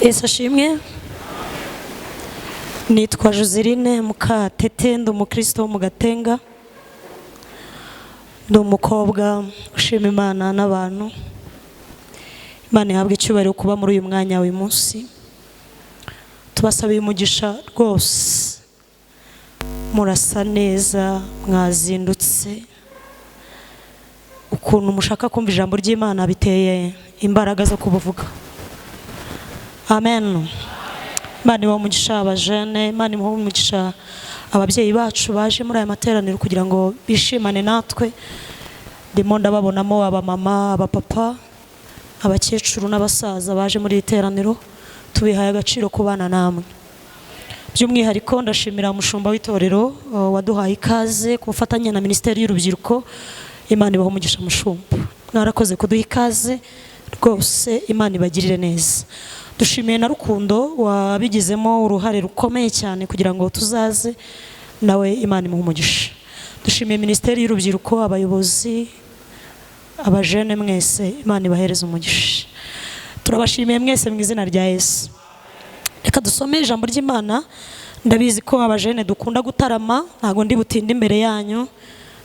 Yesu ashimwe. Nitwa Joseline Mukatete, ndi umukristo wo mu Gatenga, ndi umukobwa ushima Imana n'abantu. Imana ihabwe icyubahiro kuba muri uyu mwanya uyu munsi. Tubasabiye umugisha rwose, murasa neza, mwazindutse. Ukuntu mushaka kumva ijambo ry'Imana biteye imbaraga zo kubuvuga. Amen. Imana ibahe umugisha abajene, Imana ibahe umugisha ababyeyi bacu baje muri aya materaniro kugira ngo bishimane natwe. Ndimo ndababonamo abamama, abapapa, abakecuru n'abasaza baje muri iri teraniro, tubihaye agaciro kubana namwe. By'umwihariko ndashimira umushumba w'itorero waduhaye ikaze ku bufatanye na Minisiteri y'Urubyiruko. Imana ibahe umugisha mushumba, mwarakoze kuduha ikaze rwose, Imana ibagirire neza. Dushimiye na Rukundo wabigizemo uruhare rukomeye cyane kugira ngo tuzaze, nawe Imana imuhe umugisha. Dushimiye Minisiteri y'Urubyiruko, abayobozi, abajene mwese, Imana ibahereze umugisha. Turabashimiye mwese mu izina rya Yesu. Reka dusome ijambo ry'Imana. Ndabizi ko abajene dukunda gutarama, ntago ndi butinde imbere yanyu.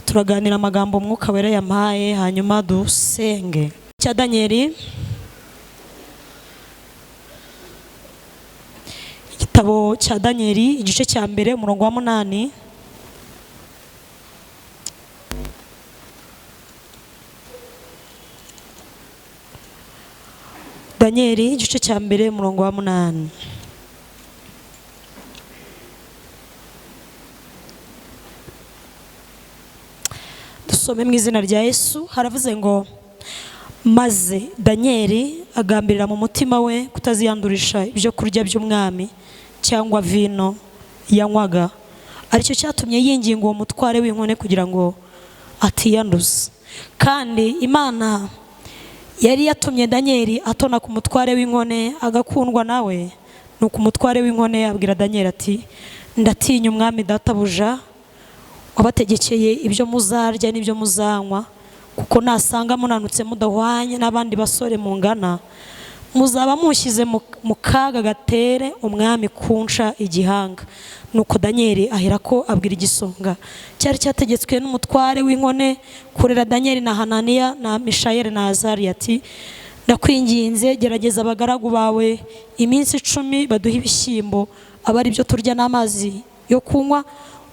Turaganira amagambo Umwuka Wera yampaye, hanyuma dusenge. Cya Danieli, igitabo cya Danieli igice cya mbere umurongo wa 8. Danieli igice cya mbere umurongo wa 8. Dusome mu izina rya Yesu. Haravuze ngo maze Danieli agambirira mu mutima we kutaziyandurisha ibyo kurya by'umwami cyangwa vino yanywaga, aricyo cyatumye yinginga uwo mutware w'inkone kugira ngo atiyanduza. Kandi Imana yari yatumye Danieli atona ku mutware w'inkone agakundwa nawe. Nuko umutware w'inkone abwira Danieli ati ndatinya umwami databuja wabategekeye ibyo muzarya n'ibyo muzanywa, kuko nasanga munanutse mudahwanye n'abandi basore mungana, muzaba mushyize mu kaga gatere umwami kunca igihanga. Nuko Danieli aherako abwira igisonga cyari cyategetswe n'umutware w'inkone kurera Danieli na Hananiya na Mishayeli na Azariya ati ndakwinginze gerageza abagaragu bawe iminsi 10 baduhe ibishyimbo aba ari byo turya n'amazi yo kunywa,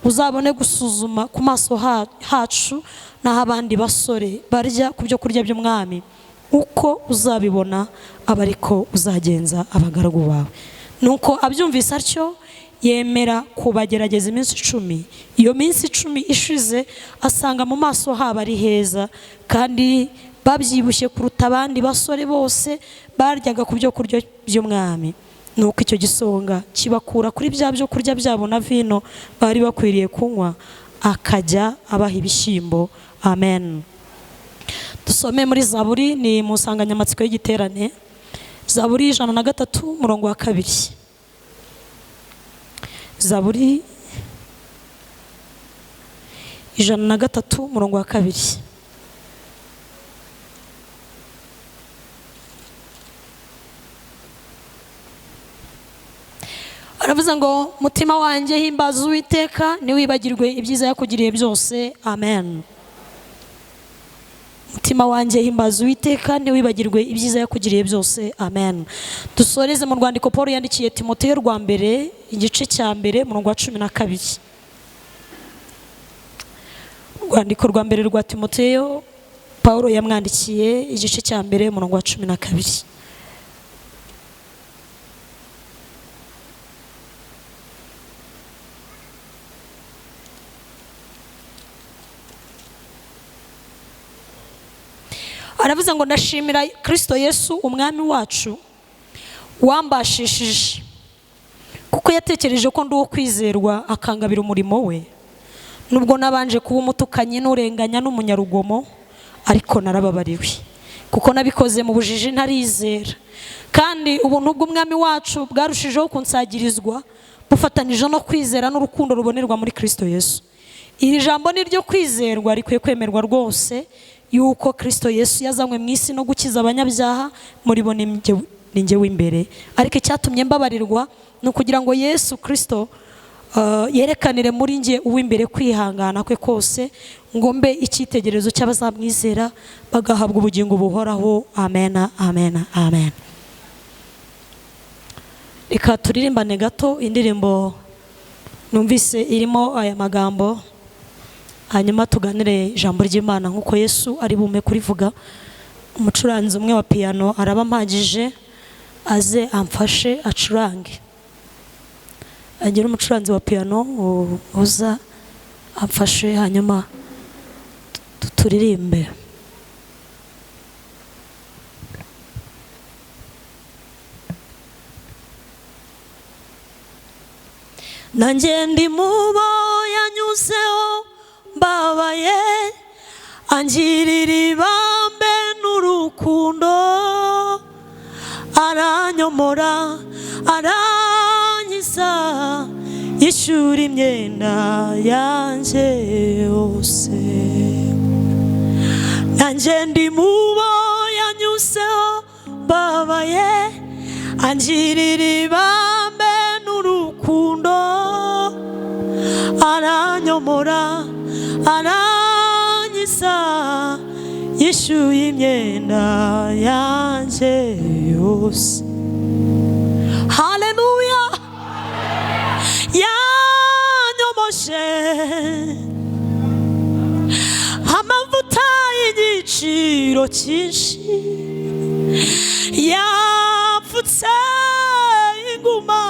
uzabone gusuzuma ku maso hacu naho abandi basore barya ku byo kurya by'umwami, uko uzabibona aba ariko uzagenza abagaragu bawe. Nuko abyumvise atyo yemera kubagerageza iminsi 10. Iyo minsi 10 ishize asanga mu maso habo ari heza, kandi babyibushye kuruta abandi basore bose baryaga ku byo kurya by'umwami. Nuko icyo gisonga kibakura kuri bya byo kurya byabo na vino bari bakwiriye kunywa, akajya abaha ibishyimbo. Amen. Dusome muri Zaburi, ni mu nsanganyamatsiko y'igiterane. Zaburi 103 umurongo wa 2. Zaburi 103 umurongo wa 2. Aravuze ngo mutima wanjye himbaza Uwiteka, ntiwibagirwe ibyiza yakugiriye byose. Amen. Mutima wanjye himbaza Uwiteka, ntiwibagirwe ibyiza yakugiriye byose. Amen. Dusoreze mu rwandiko Paul yandikiye Timoteyo rwa mbere igice cya mbere umurongo wa 12. Urwandiko rwa mbere rwa Timoteyo Paul yamwandikiye igice cya mbere umurongo wa 12. Aravuze ngo ndashimira Kristo Yesu umwami wacu wambashishije, kuko yatekereje ko ndi uwo kwizerwa akangabira umurimo we, nubwo nabanje kuba umutukanyi n'urenganya n'umunyarugomo, ariko narababariwe kuko nabikoze mu bujiji ntarizera. Kandi ubuntu bw'umwami wacu bwarushijeho kunsagirizwa bufatanije no kwizera n'urukundo rubonerwa muri Kristo Yesu. Iri jambo ni ryo kwizerwa rikwiye kwemerwa rwose, yuko Kristo Yesu yazanywe mu isi no gukiza abanyabyaha, muri bo ni njye w'imbere. Ariko icyatumye mbabarirwa ni ukugira ngo Yesu Kristo yerekanire muri njye uw'imbere kwihangana kwe kose, ngo mbe icyitegererezo cy'abazamwizera bagahabwa ubugingo buhoraho. Amen, amen, amen. Reka turirimbane gato indirimbo numvise irimo aya magambo, hanyuma tuganire ijambo ry'Imana nk'uko Yesu ari bume kurivuga. Umucuranzi umwe wa piano araba mpagije, aze amfashe acurange. Agira umucuranzi wa piano uza amfashe, hanyuma turirimbe. Nanjye ndi mubo yanyuzeho mbabaye, angirira ibambe n'urukundo, aranyomora arankiza, yishyura imyenda yanjye yose. Nanjye ndi mubo yanyuzeho mbabaye, angirira ibambe n'urukundo, aranyomora arankiza, yishyuye imyenda yanjye yose. Haleluya. Yanyomoshe amavuta y'igiciro cyinshi, yapfutse inguma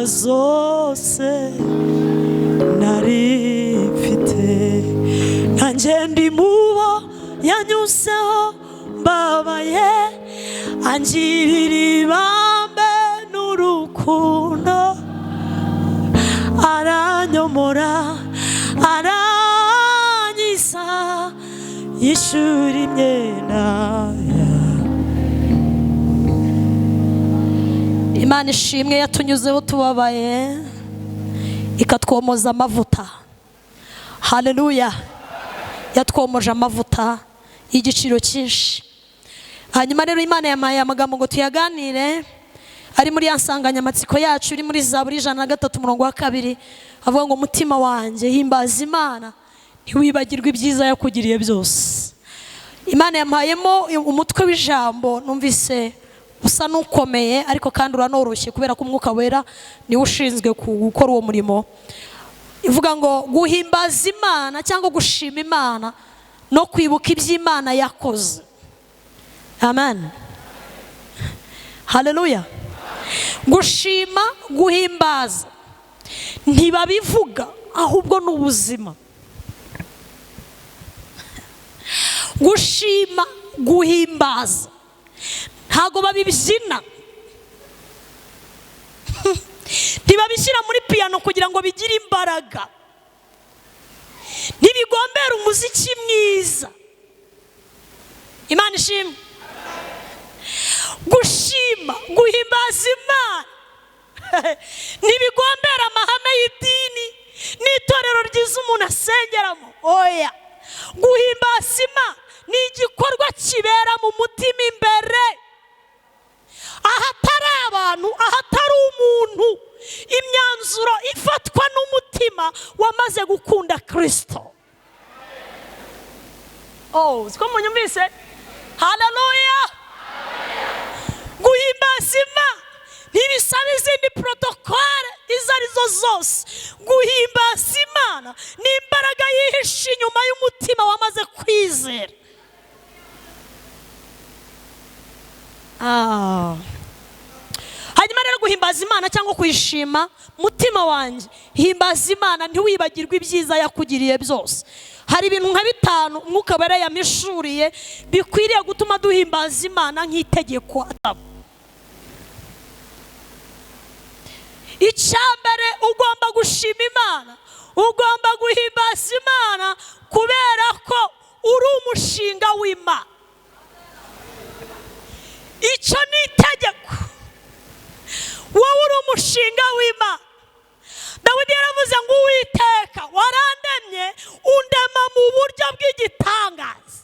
zose nari mfite. Nanjye ndi mubo yanyuzeho mbabaye, angirira ibambe n'urukundo, aranyomora arankiza, yishyura imyenda. Imana ishimwe yatunyuzeho tubabaye, ikatwomoza amavuta. Haleluya. Yatwomoje amavuta y'igiciro cyinshi. Hanyuma rero Imana yamaye amagambo ngo tuyaganire, ari muri ya nsanganyamatsiko yacu iri muri Zaburi 103 umurongo wa 2, avuga ngo mutima wanjye himbaza Imana, ntiwibagirwe ibyiza yakugiriye byose. Imana yampayemo umutwe w'ijambo numvise usa n'ukomeye, ariko kandi uranoroshye kubera ko Umwuka Wera niwe ushinzwe gukora uwo murimo. Ivuga ngo guhimbaza Imana cyangwa gushima Imana no kwibuka iby'Imana yakoze. Amen. Haleluya. Gushima, guhimbaza ntibabivuga, ahubwo ni ubuzima. Gushima, guhimbaza ntago babibyina, ntibabishyira muri piano kugira ngo bigire imbaraga, ntibigombera umuziki mwiza. Imana ishimwe. Gushima, guhimbaza Imana ntibigombera amahame y'idini n'itorero ryiza umuntu asengeramo. Oya, guhimbaza Imana ni igikorwa kibera mu mutima imbere, ahatari abantu, ahatari umuntu. Imyanzuro ifatwa n'umutima wamaze gukunda Kristo. Oh, siko munyumvise? Haleluya. Guhimbaza Imana ntibisaba izindi protokole izo arizo zose. Guhimbaza Imana ni imbaraga yihishe inyuma y'umutima wamaze kwizera. Hanyuma rero guhimbaza Imana cyangwa kuyishima, mutima wanjye himbaza Imana ntiwibagirwe ibyiza yakugiriye byose. Hari ibintu nka bitanu Umwuka Wera yamishuriye bikwiriye gutuma duhimbaza Imana nk'itegeko. Icyambere, ugomba gushima Imana, ugomba guhimbaza Imana kubera ko uri umushinga w'Imana. Icyo ni itegeko. Wowe uri umushinga w'Imana. Dawidi yaravuze ngo Uwiteka warandemye undema mu buryo bw'igitangaza.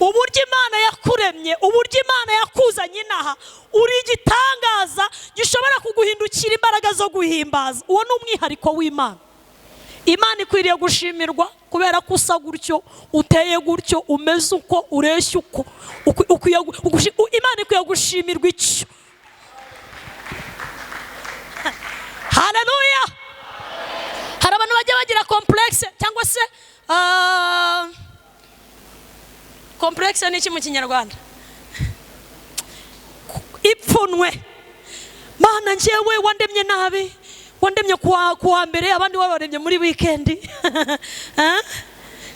Uburyo Imana yakuremye, uburyo Imana yakuzanye inaha, uri igitangaza gishobora kuguhindukira imbaraga zo guhimbaza. Uwo ni umwihariko w'Imana. Imana ikwiriye gushimirwa kubera ko usa gutyo, uteye gutyo, umeze uko, ureshya uko. Imana ikwiye gushimirwa icyo. Haleluya. Hari abantu bajya bagira complexe cyangwa se complexe ni iki mu Kinyarwanda? Ipfunwe. Mana njyewe wandemye nabi, wandemye kuwa mbere, abandi wabaremye muri weekend.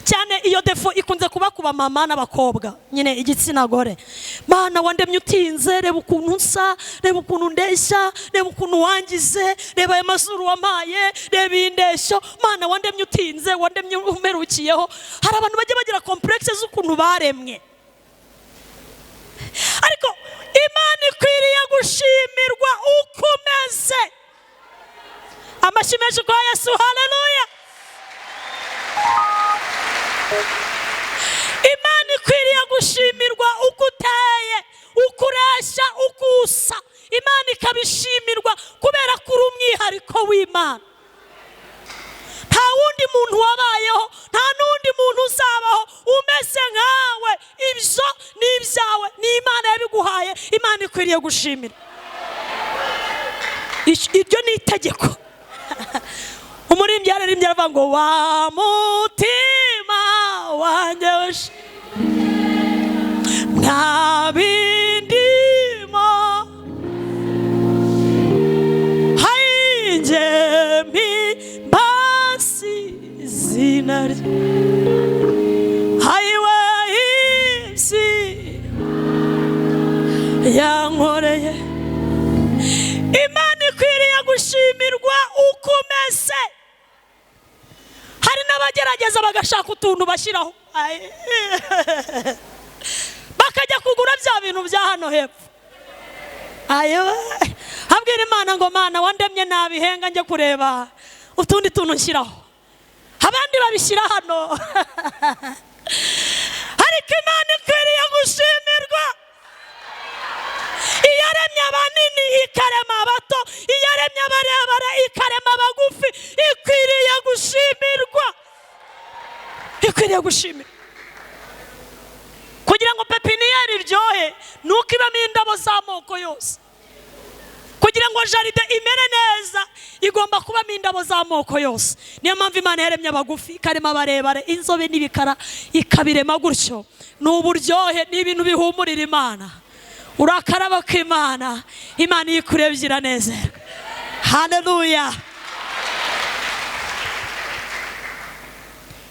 Cyane iyo defo ikunze kuba kuba mama n'abakobwa, nyine igitsina gore. Mana wandemye utinze, reba ukuntu nsa, reba ukuntu ndeshya, reba ukuntu wangize, reba aya mazuru wampaye, reba iyi ndeshyo. Mana wandemye utinze, wandemye umerukiyeho. Hari abantu bajya bagira complexe z'ukuntu baremwe, ariko Imana ikwiriye gushimirwa uko umeze. Amashyi menshi kwa Yesu. Haleluya. Imana ikwiriye gushimirwa uko uteye, uko ureshya, uko usa. Imana ikabishimirwa kubera ko uri umwihariko w'Imana. Nta wundi muntu wabayeho, nta n'undi muntu uzabaho umeze nkawe. Ibyo ni ibyawe, ni Imana yabiguhaye. Imana ikwiriye gushimira. Iryo ni itegeko. Umuririmbyi yararimbye aravuga ngo wa mutima wanjye nta bindimo, hayinjye mpimbasi izina rye, hayiwe isi yankoreye. Imana ikwiriye gushimirwa uko umeze. Hari n'abagerageza bagashaka utuntu bashyiraho, bakajya kugura bya bintu bya hano hepfo. Habwira Imana ngo Mana wandemye nabi, henga njye kureba utundi tuntu nshyiraho. Abandi babishyira hano. Ariko Imana ikwiriye gushimirwa. Iyaremye abanini ikarema abato, iyaremye abarebare ikarema abagufi, ikwiriye gushimirwa. Ikwiriye gushimirwa. Kugira ngo pepiniyeri iryohe nuko ibamo indabo z'amoko yose. Kugira ngo jaride imere neza igomba kubamo indabo z'amoko yose. Niyo mpamvu Imana yaremye abagufi ikarema abarebare, inzobe n'ibikara ikabirema gutyo. Ni uburyohe, ni ibintu bihumurira Imana. Urakaraba kw'Imana, Imana iyo ikurebye iranezerwa. Haleluya.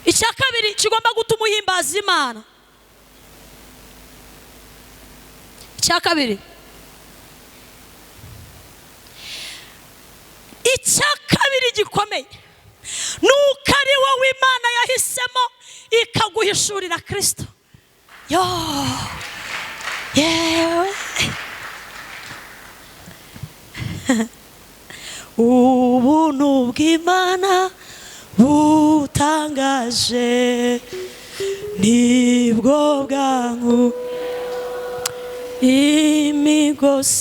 Icya kabiri kigomba gutuma uhimbaza Imana, icya kabiri, icya kabiri gikomeye nuko ari wowe Imana yahisemo ikaguhishurira Kristo. Yo yewe, ubuntu bw'Imana butangaje nibwo bwangu imigosi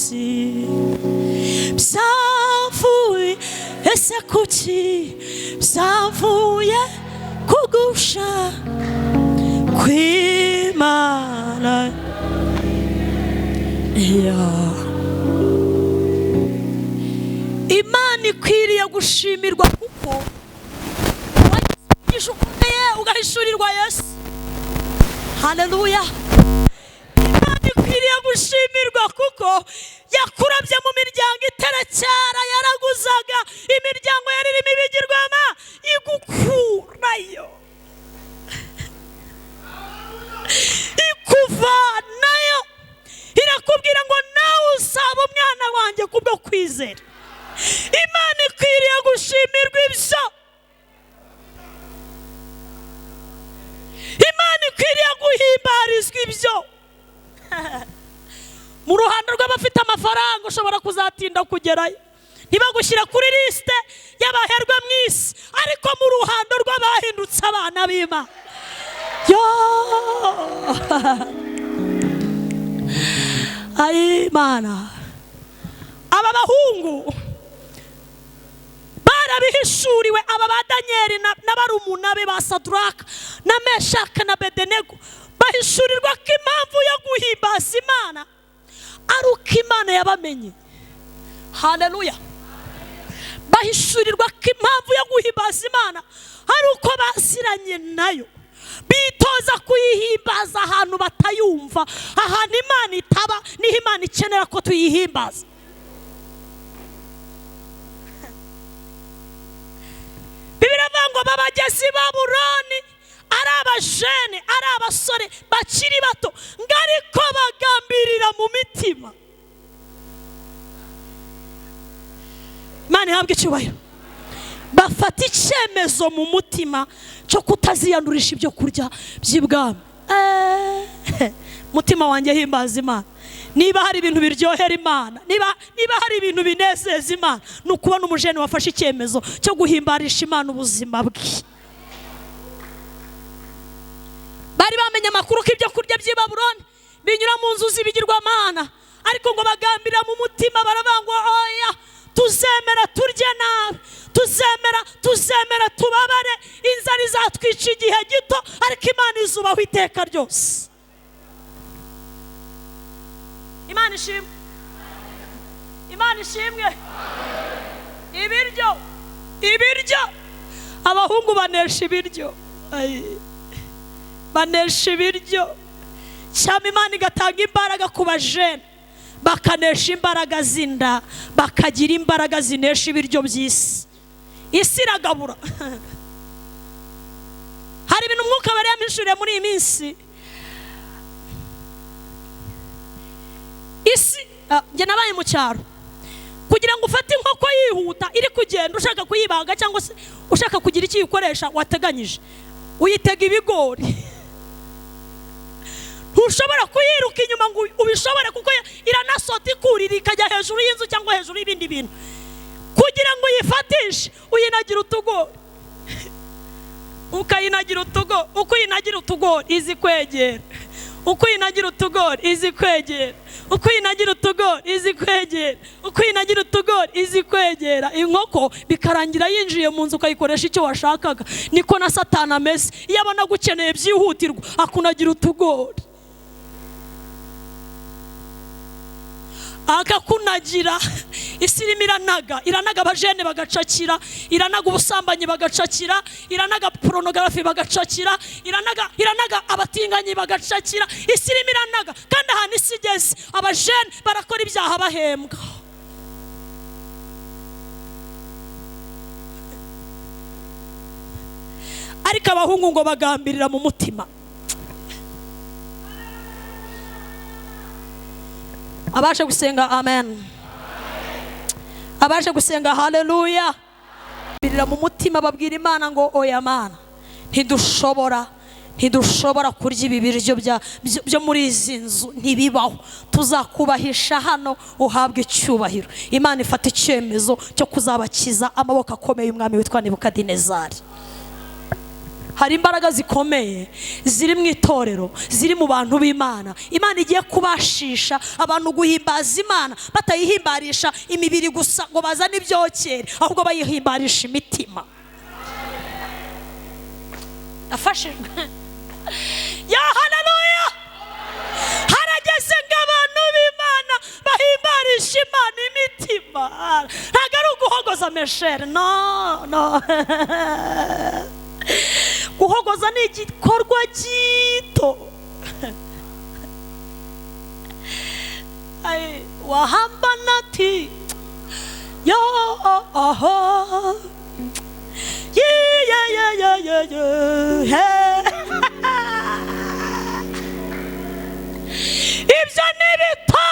byavuye. Ese kuki byavuye kugusha kw'Imana? Imana ikwiriye gushimirwa kuko wagize ukomeye ugahishurirwa Yesu. Haleluya. Imana ikwiriye gushimirwa kuko yakurabye mu miryango iterecyara, yaraguzaga imiryango yari irimo ibigirwama, igukurayo, ikuvanayo, irakubwira ngo nawe uzaba umwana wanjye kubwo kwizera. Imana ikwiriye gushimirwa ibyo. Imana ikwiriye guhimbarizwa ibyo. Mu ruhando rw'abafite amafaranga ushobora kuzatinda kugerayo, ntibagushyira kuri liste y'abaherwe mu isi, ariko mu ruhando rw'abahindutse abana b'Imana, Yo! Ayi Mana, aba bahungu barabihishuriwe, aba ba Danieli na barumuna be ba Sadraka na Meshaka na Abedenego, bahishurirwa ko impamvu yo guhimbaza Imana ari uko Imana yabamenye. Haleluya. Bahishurirwa ko impamvu yo guhimbaza Imana ari uko basiranye nayo, bitoza kuyihimbaza ahantu batayumva, ahantu Imana itaba niho Imana ikenera ko tuyihimbaza. Bibiri ngo babagezi Babuloni ari abajene, ari abasore bakiri bato, ngo ariko bagambirira mu mitima. Imana ihabwe icyubahiro. Bafata icyemezo mu mutima cyo kutaziyandurisha ibyo kurya by'ibwami. Mutima wanjye himbaza Imana. Niba hari ibintu biryohera Imana, niba hari ibintu binezeza Imana, ni ukubona umujene wafashe icyemezo cyo guhimbarisha Imana ubuzima bwe. Bari bamenye amakuru ko ibyo kurya by'i Babuloni binyura mu nzu z'ibigirwamana, ariko ngo bagambirira mu mutima baravuga ngo oya, tuzemera turye nabi, tuzemera tubabare, inzara izatwica igihe gito, ariko Imana izubaho iteka ryose. Imana ishimwe. Imana ishimwe. Ibiryo abahungu banesha ibiryo. Banesha ibiryo. Cyangwa Imana igatanga imbaraga ku bajene, bakanesha imbaraga z'inda, bakagira imbaraga zinesha ibiryo by'isi. Isi iragabura. Hari ibintu umwuka bari yampishuriye muri iyi minsi. Isi, njye nabaye mu cyaro, kugira ngo ufate inkoko yihuta iri kugenda ushaka kuyibaga cyangwa se ushaka kugira icyo uyikoresha wateganyije, uyitega ibigori. Ntushobora kuyiruka inyuma ngo ubishobore, kuko iranasota ikurira ikajya hejuru y'inzu cyangwa hejuru y'ibindi bintu. Kugira ngo uyifatishe uyinagira utugori, ukayinagira utugori, uko uyinagira utugori izi kwegera, uko uyinagira utugori izi kwegera, uko uyinagira utugori izi kwegera, uko uyinagira utugori izi kwegera. Inkoko bikarangira yinjiye mu nzu ukayikoresha icyo washakaga. Niko na Satani ameze, iyo abona gukeneye byihutirwa akunagira utugori, akakunagira. Isi irimo iranaga abajene bagacakira, iranaga ubusambanyi bagacakira, iranaga pornography bagacakira, iranaga abatinganyi bagacakira. Isi irimo iranaga, kandi ahantu isi igeze abajene barakora ibyaha bahembwa. Ariko abahungu ngo bagambirira mu mutima. Abaje gusenga amen. Abaje gusenga haleluya. Birira mu mutima babwira Imana ngo oya Mana, ntidushobora kurya ibi biryo byo muri izi nzu, ntibibaho, tuzakubahisha hano uhabwe icyubahiro. Imana ifata icyemezo cyo kuzabakiza amaboko akomeye y'umwami witwa Nebukadinezari. Hari imbaraga zikomeye ziri mu itorero, ziri mu bantu b'Imana. Imana igiye kubashisha abantu guhimbaza Imana, batayihimbarisha imibiri gusa ngo bazane ibyokere, ahubwo bayihimbarisha imitima. Afashijwe. Ya haleluya. Harageze ngo abantu b'Imana bahimbarisha Imana imitima. Ntabwo ari uguhogoza meshere, no no. Guhogoza ni igikorwa gito. Ai wahamba nati yo oh yeah yeah yeah yeah yeah. Ibyo ni bito.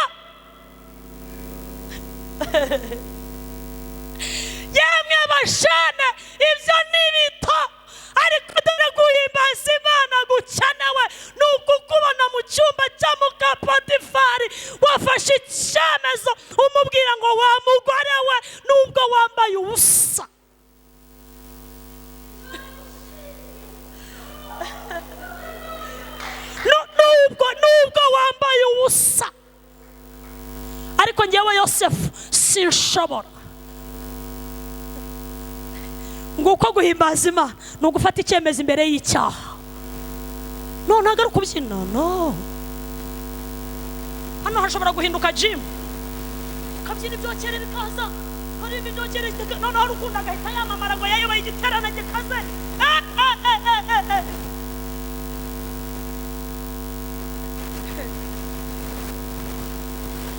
Yemwe bashane, ibyo ni bito. Ariko dore guhimbaza Imana gukenewe ni ukukubona mu cyumba cya muka Potifari wafashe icyemezo umubwira ngo wa mugore we, nubwo wambaye ubusa. Sinshobora. Nguko guhimbaza Imana ni ugufata icyemezo imbere y'icyaha. No, ntabwo ari ukubyina, no. Hano hashobora guhinduka gym, ukabyina ibyokere bikaza, ukaririmba ibyokere, noneho Rukundo agahita yamamara ngo yayoboye igiterane gikaze.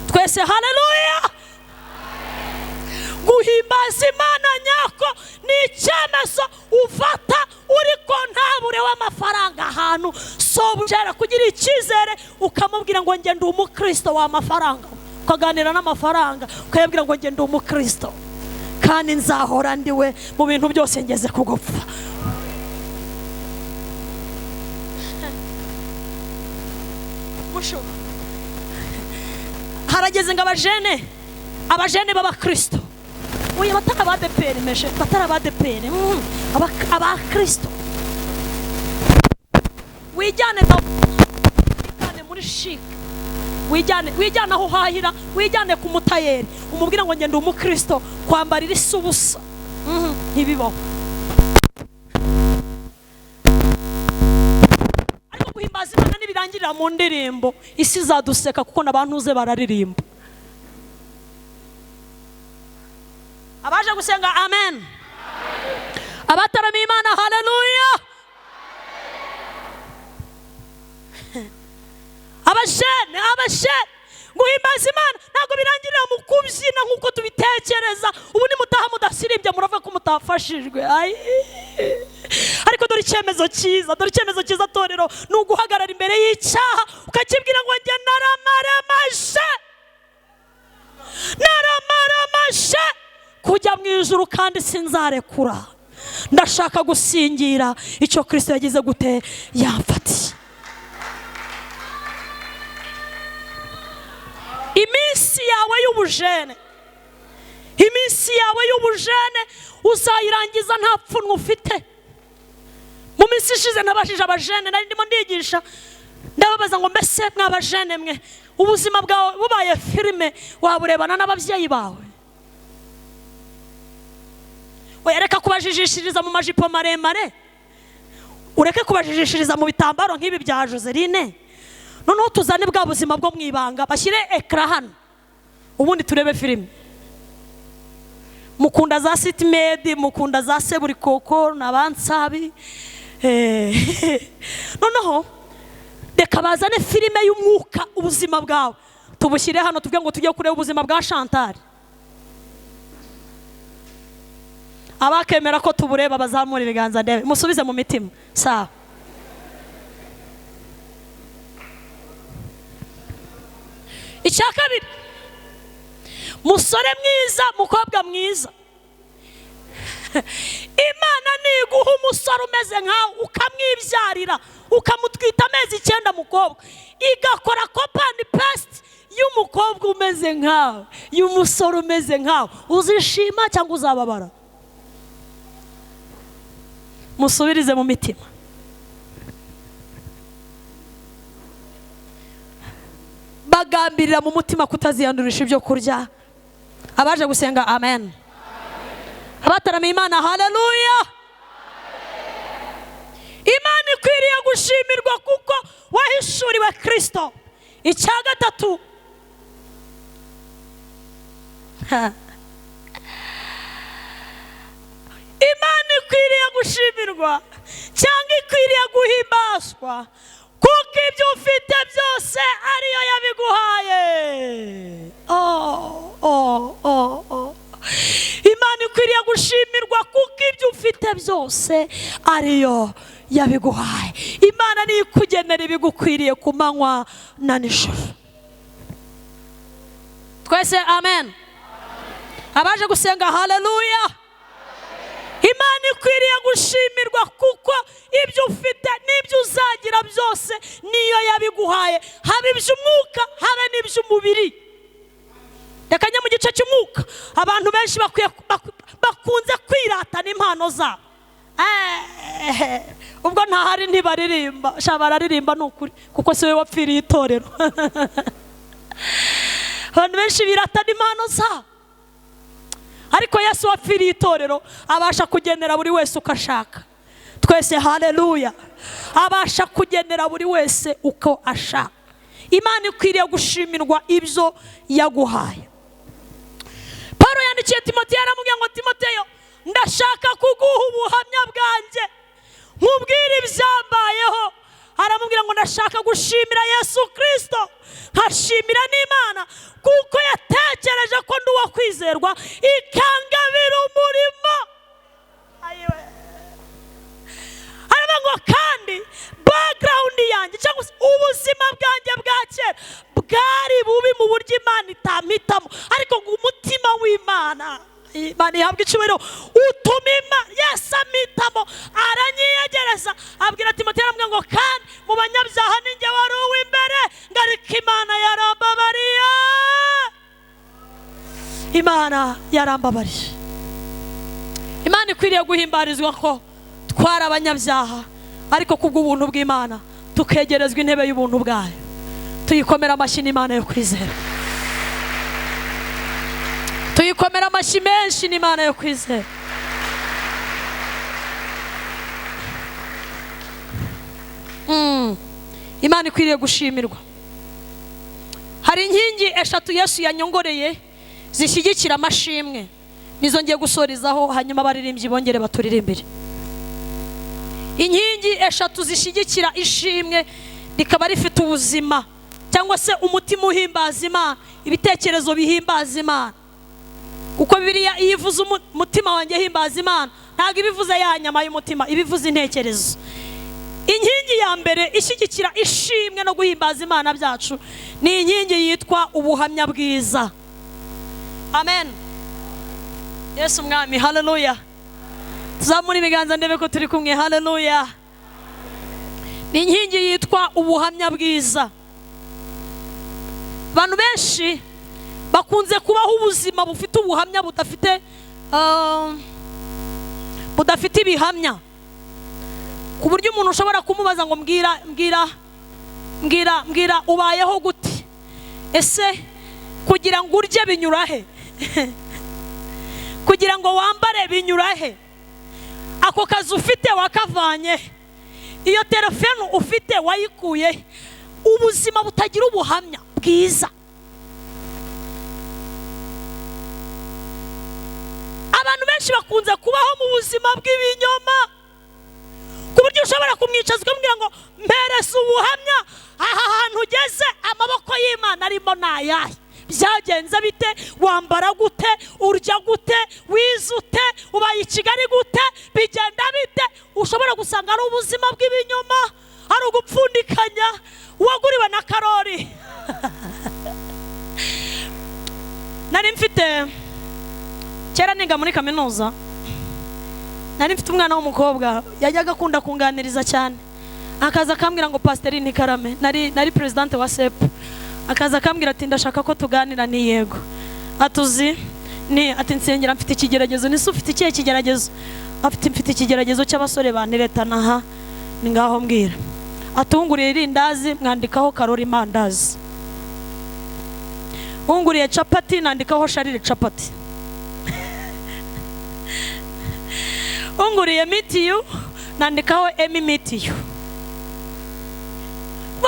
Twese haleluya. Guhimbaza Imana nyako ni icyemezo ufata uri kontabure w'amafaranga ahantu sobujera kugira icyizere, ukamubwira ngo njye ndi umukristo w'amafaranga, ukaganira n'amafaranga ukayabwira ngo njye ndi umukristo kandi nzahora ndiwe mu bintu byose ngeze kugupfa. Harageze ngo abajene b'abakristo, oya batari abadeperi meshe, batari abadeperi, abakristo, wijyane muri chic, wijyane aho uhahira, wijyane ku mutayeri, umubwira ngo ngende umukristo, kwambara irisa ubusa ntibibaho. Ariko guhimbaza Imana nibirangirira mu ndirimbo, isi izaduseka kuko n'abantu uze bararirimba. Abaje gusenga amen, abataramiye Imana haleluya. Abajene guhimbaza Imana ntabwo birangirira mu kubyina nk'uko tubitekereza. Ubu ni mutaha mudasirimbye murava ko mutafashijwe. Ariko dore icyemezo cyiza, dore icyemezo cyiza torero, ni uguhagarara imbere y'icyaha ukakibwira ngo njye naramaramaje, naramaramaje kujya mu ijuru kandi sinzarekura, ndashaka gusingira icyo Kristo yagize gute yamfatiye. Iminsi yawe y'ubujene, iminsi yawe y'ubujene uzayirangiza nta pfunwe ufite. Mu minsi ishize nabashije abajene, nari ndimo ndigisha, ndababaza ngo mbese mwabajene mwe, ubuzima bwawe bubaye filime waburebana n'ababyeyi bawe? Oya, reka kubajijishiriza mu majipo maremare, ureke kubajijishiriza mu bitambaro nk'ibi bya Joseline. Noneho tuzane bwa buzima bwo mwibanga, bashyire ekara hano ubundi turebe filime. Mukunda za City Med, mukunda za Seburikoko n'abansabi. Noneho reka bazane filime y'umwuka, ubuzima bwawe tubushyire hano, tuvuge ngo tujye kureba ubuzima bwa Chantal. Abakemera ko tubureba bazamura ibiganza ndebe, musubize mu mitima. Sawa. Icya kabiri, musore mwiza, mukobwa mwiza, Imana niguha umusore umeze nkawe ukamwibyarira, ukamutwita amezi 9 mukobwa, igakora copy and paste y'umukobwa umeze nkawe, y'umusore umeze nkawe, uzishima cyangwa uzababara? Musubirize mu mitima. Bagambirira mu mutima kutaziyandurisha ibyo kurya. Abaje gusenga amen, abataramiye Imana haleluya. Imana ikwiriye gushimirwa kuko wahishuriwe Kristo. Icya gatatu, Imana ikwiriye gushimirwa cyangwa ikwiriye guhimbazwa kuko ibyo ufite byose ariyo yabiguhaye. Imana ikwiriye gushimirwa kuko ibyo ufite byose ariyo yabiguhaye. Imana niyo ikugenera ibigukwiriye ku manywa na nijoro. Twese amen. Abaje gusenga haleluya. Imana ikwiriye gushimirwa kuko ibyo ufite n'ibyo uzagira byose niyo yabiguhaye, habe iby'umwuka habe n'iby'umubiri. Reka njye mu gice cy'umwuka. Abantu benshi bakunze kwiratana impano zabo. Ubwo ntahari ntibaririmba, sha bararirimba ni ukuri kuko si we wapfiriye itorero. Abantu benshi biratana impano zabo. Ariko Yesu wapfiriye itorero abasha kugenera buri wese uko ashaka. Twese haleluya. Abasha kugenera buri wese uko ashaka. Imana ikwiriye gushimirwa ibyo yaguhaye. Paulo yandikiye Timoteyo aramubwira ngo Timoteyo, ndashaka kuguha ubuhamya bwanjye, nkubwire ibyambayeho. Aramubwira ngo ndashaka gushimira Yesu Kristo, nkashimira n'Imana kuko yatekereje ko ndi uwo kwizerwa, ikangabira umurimo. Aravuga ngo kandi background yanjye cyangwa se ubuzima bwanjye bwa kera bwari bubi mu buryo Imana itampitamo, ariko ngo umutima w'Imana, Imana ihabwa icyubahiro, utuma Imana Yesu ampitamo, aranyiyegereza. Abwira Timoteyo aramubwira ngo kandi mu banyabyaha ninjye wari uw'imbere, ngo ariko Imana yarambabariye. Imana yarambabariye. Imana ikwiriye guhimbarizwa ko twari abanyabyaha, ariko kubw'ubuntu bw'Imana tukegerezwa intebe y'ubuntu bwayo. Tuyikomera amashyi n'Imana yo kwizera. Tuyikomera amashyi menshi n'Imana yo kwizera. Imana ikwiriye gushimirwa. Hari inkingi eshatu Yesu yanyongoreye zishyigikira amashimwe, nizo ngiye gusorezaho, hanyuma abaririmbyi bongere baturirimbire. Inkingi eshatu zishyigikira ishimwe rikaba rifite ubuzima cyangwa se umutima uhimbaza Imana, ibitekerezo bihimbaza Imana. Kuko Bibiliya iyo ivuze umutima wanjye himbaza Imana, ntabwo ibivuze ya nyama y'umutima, ibivuze intekerezo. Inkingi ya mbere ishyigikira ishimwe no guhimbaza Imana byacu ni inkingi yitwa ubuhamya bwiza. Amen. Yesu mwami, haleluya. Tuzamura ibiganza ndebe ko turi kumwe, haleluya. Ni inkingi yitwa ubuhamya bwiza. Abantu benshi bakunze kubaho ubuzima bufite ubuhamya budafite ibihamya, ku buryo umuntu ushobora kumubaza ngo mbwira mbwira mbwira mbwira ubayeho gute, ese kugira ngo urye binyura he, kugira ngo wambare binyura he, ako kazi ufite wakavanye, iyo telefone ufite wayikuye. Ubuzima butagira ubuhamya bwiza. Abantu benshi bakunze kubaho mu buzima bw'ibinyoma, ku buryo ushobora kumwicaza ukamubwira ngo mpereza ubuhamya, aha hantu ugeze amaboko y'Imana arimo ni ayahe, byagenze bite, wambara gute, urya gute, wize ute, ubaye i Kigali gute, bigenda bite. Ushobora gusanga ari ubuzima bw'ibinyoma, ari ugupfundikanya, waguriwe na Karori. Nari mfite kera niga muri kaminuza, nari mfite umwana w'umukobwa yajyaga akunda kunganiriza cyane, akaza akambwira ngo Pasiteri Ntikarame, nari presidente wa SEP, akaza akambwira ati ndashaka ko tuganira. Ni yego. Atuzi ni ati nsengera mfite ikigeragezo. Nise ufite ikihe kigeragezo? Afite mfite ikigeragezo cy'abasore banteretana. Aha ni ngaho mbwira. Atunguriye irindazi mwandikaho Karori mandazi, unguriye capati nandikaho Sharire capati, unguriye mitiyu nandikaho Emi mitiyu.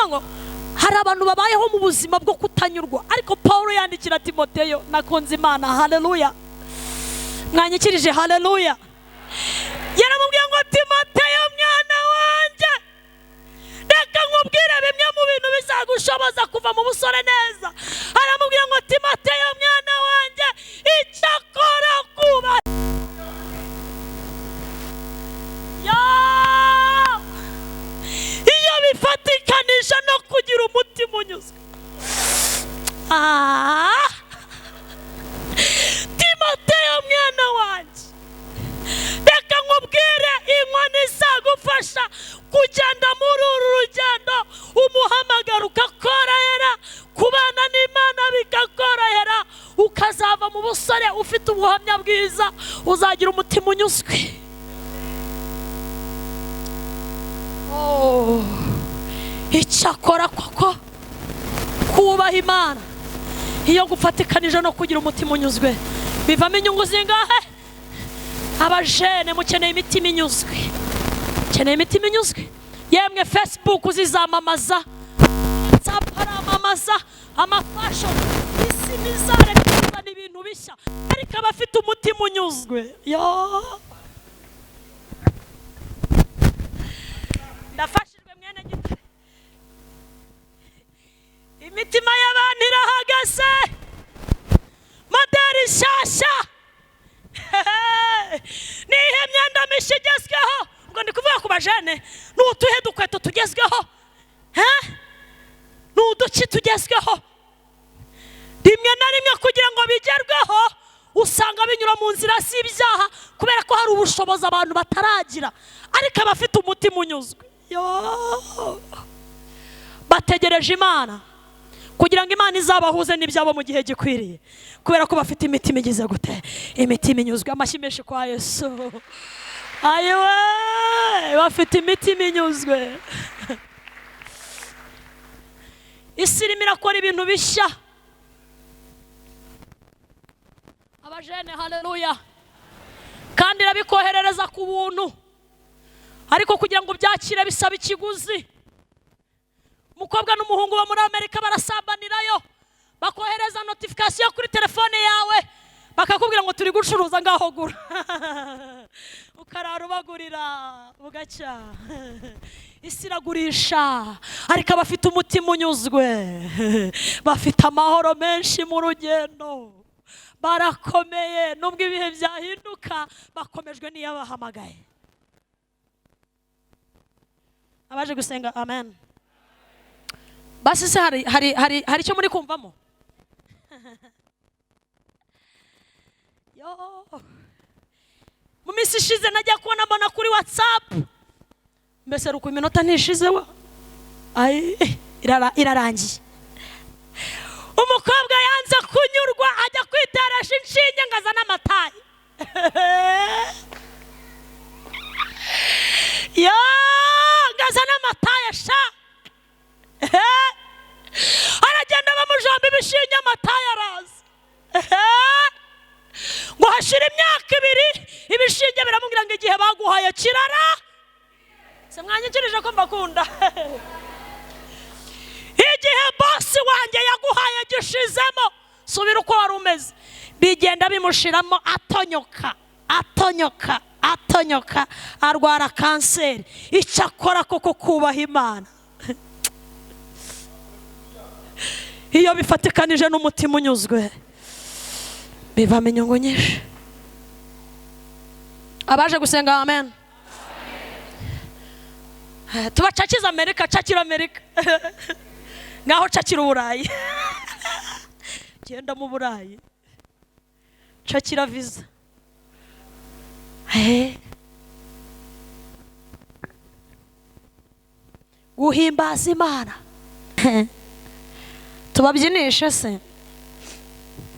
Ngo hari abantu babayeho mu buzima bwo kutanyurwa, ariko Paulo yandikira Timoteyo, nakunze Imana, haleluya, mwanyikirije haleluya. Yaramubwiye ngo Timoteyo mwana wanjye, reka nkubwire bimwe mu bintu bizagushoboza kuva mu busore neza. Aramubwira ngo Timoteyo mwana wanjye, icyakora kuba iyo bifatikanisha no kugira umutima unyuzwe. Timoteyo mwana wanjye, reka nkubwire inkoni izagufasha kugenda muri uru rugendo, umuhamagaro ukakorohera, kubana n'Imana bikakorohera, ukazava mu busore ufite ubuhamya bwiza, uzagira umutima unyuzwe. Icyakora koko kubaha Imana Iyo gufatikanije no kugira umutima unyuzwe bivamo inyungu zingahe? Abajene mukeneye imitima inyuzwe, mukeneye imitima inyuzwe. Yemwe Facebook zizamamaza, WhatsApp aramamaza, amafashion, isi nizareka kuzana ibintu bishya, ariko abafite umutima unyuzwe. Yo, ndafashijwe mwene gitare. Imitima y'abantu irahagaze, moderi nshyashya, nihe myenda mishya igezweho. Ubwo ndi kuvuga ku bajene, ni utuhe dukweto tugezweho, ni uduki tugezweho. Rimwe na rimwe kugira ngo bigerweho usanga binyura mu nzira z'ibyaha, kubera ko hari ubushobozi abantu bataragira, ariko abafite umutima unyuzwe bategereje Imana kugira ngo Imana izabahuze n'ibyabo mu gihe gikwiriye, kubera ko bafite imitima igize gute? Imitima inyuzwe. Amashyi menshi kwa Yesu. Ayiwe, bafite imitima inyuzwe. Isi irimo irakora ibintu bishya. Abajene, haleluya. Kandi irabikoherereza ku buntu, ariko kugira ngo byakire bisaba ikiguzi. Umukobwa n'umuhungu bo muri Amerika barasambanirayo, bakohereza notification kuri telefone yawe, bakakubwira ngo turi gucuruza, ngaho gura. Ukarara ubagurira bugacya. Isi iragurisha, ariko abafite umutima unyuzwe bafite amahoro menshi mu rugendo, barakomeye nubwo ibihe byahinduka, bakomejwe n'iyabahamagaye. Abaje gusenga amen. Basi se hari hari hari hari icyo muri kumvamo? Yo, mu minsi ishize najya kubona mbona kuri WhatsApp, mbese ruko iminota ntishize wa ai irarangiye. Umukobwa yanze kunyurwa ajya kwiteresha inshinge ngo azane amatayi. Yo, ngo azane amatayi sha. Aragenda bamujomba ibishinge, amatayi araza. Ngo hashira imyaka ibiri, ibishinge biramubwira ngo igihe baguhaye kirara. Se mwanyikirije ko mbakunda. Igihe bosi wanjye yaguhaye gishizemo, subira uko wari umeze. Bigenda bimushiramo, atonyoka atonyoka atonyoka, arwara kanseri. Icyakora koko kubaha Imana iyo bifatikanije n'umutima unyuzwe bivamo inyungu nyinshi. Abaje gusenga amen. Tubacakiza Amerika, cakira Amerika. Ngaho cakira Uburayi. Genda mu Burayi, cakira visa. Guhimbaza Imana. Tubabyinishe se,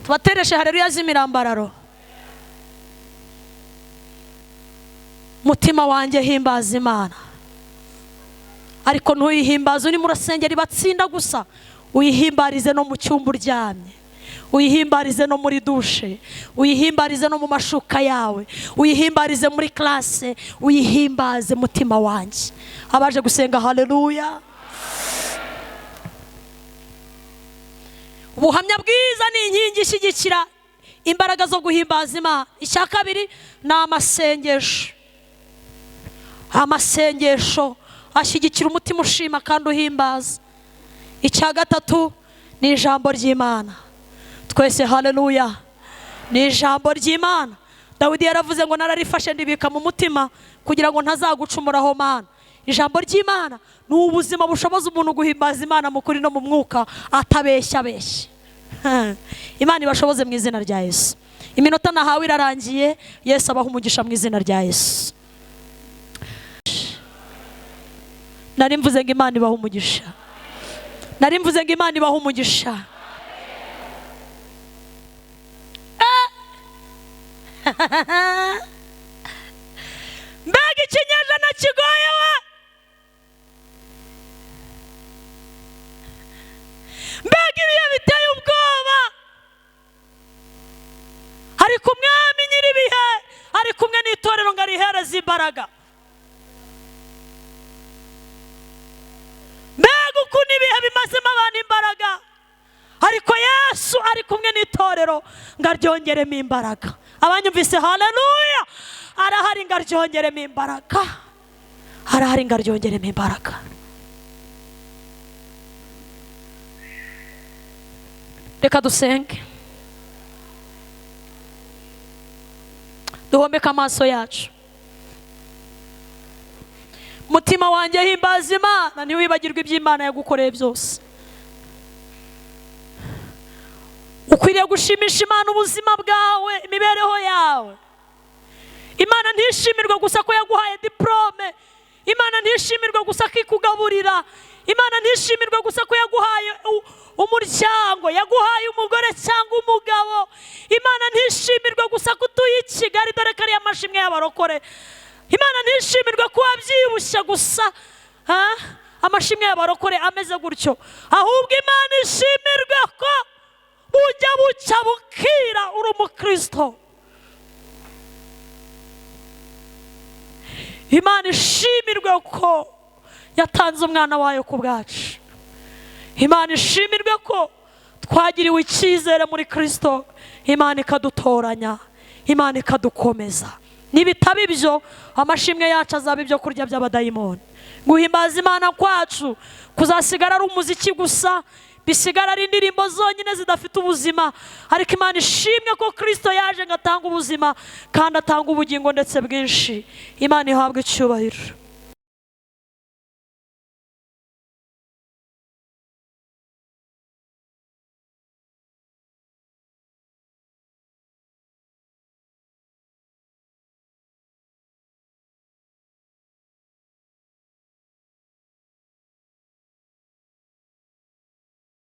tubatereshe haleluya z'imirambararo. Mutima wanjye himbaza Imana, ariko ntuyihimbaze uri mu rusengero ibatsinda gusa, uyihimbarize no mu cyumba uryamye, uyihimbarize no muri dushe, uyihimbarize no mu mashuka yawe, uyihimbarize muri classe, uyihimbaze mutima wanjye. Abaje gusenga haleluya. Ubuhamya bwiza ni inkingi ishyigikira imbaraga zo guhimbaza Imana. Icya kabiri ni amasengesho. Amasengesho ashyigikira umutima ushima kandi uhimbaza. Icya gatatu ni ijambo ry'Imana. Twese haleluya. Ni ijambo ry'Imana. Dawidi yaravuze ngo nararifashe ndibika mu mutima kugira ngo ntazagucumuraho Mana. Ijambo ry'Imana ni ubuzima bushoboza umuntu guhimbaza Imana mu kuri no mu mwuka atabeshya abeshya. Imana ibashoboze mu izina rya Yesu. Iminota nahawe irarangiye. Yesu abaha umugisha mu izina rya Yesu. Nari mvuze ngo Imana ibaha umugisha. Nari mvuze ngo Imana ibaha umugisha. Mbega ikinyejana kigoye we! Mbega ibihe biteye ubwoba! Ariko umwami nyir'ibihe ari kumwe n'itorero ngo arihereze imbaraga. Mbega ukuntu ibihe bimazemo abantu imbaraga, ariko Yesu ari kumwe n'itorero ngo aryongeremo imbaraga. Abanyumvise haleluya! Arahari ngo aryongeremo imbaraga, arahari ngo aryongeremo imbaraga. Reka dusenge, duhomeke amaso yacu. Mutima wanjye himbaza Imana, ntiwibagirwe iby'Imana yagukoreye byose. Ukwiriye gushimisha Imana ubuzima bwawe, imibereho yawe. Imana ntishimirwe gusa ko yaguhaye diplome, Imana ntishimirwe gusa ko ikugaburira, Imana ntishimirwe gusa ko yaguhaye umuryango, yaguhaye umugore cyangwa umugabo. Imana ntishimirwe gusa ko utuye i Kigali, dore ko ariyo amashimwe y'abarokore. Imana ntishimirwe ko wabyibushye gusa, amashimwe y'abarokore ameze gutyo. Ahubwo Imana ishimirwe ko ujya bucya bukira uri umukristo. Imana ishimirwe ko yatanze umwana wayo ku bwacu. Imana ishimirwe ko twagiriwe icyizere muri Kristo, Imana ikadutoranya, Imana ikadukomeza. Nibitaba ibyo, amashimwe yacu azaba ibyo kurya by'abadayimoni. Guhimbaza Imana kwacu kuzasigara ari umuziki gusa, bisigara ari indirimbo zonyine zidafite ubuzima. Ariko Imana ishimwe ko Kristo yaje ngo atange ubuzima, kandi atanga ubugingo ndetse bwinshi. Imana ihabwe icyubahiro.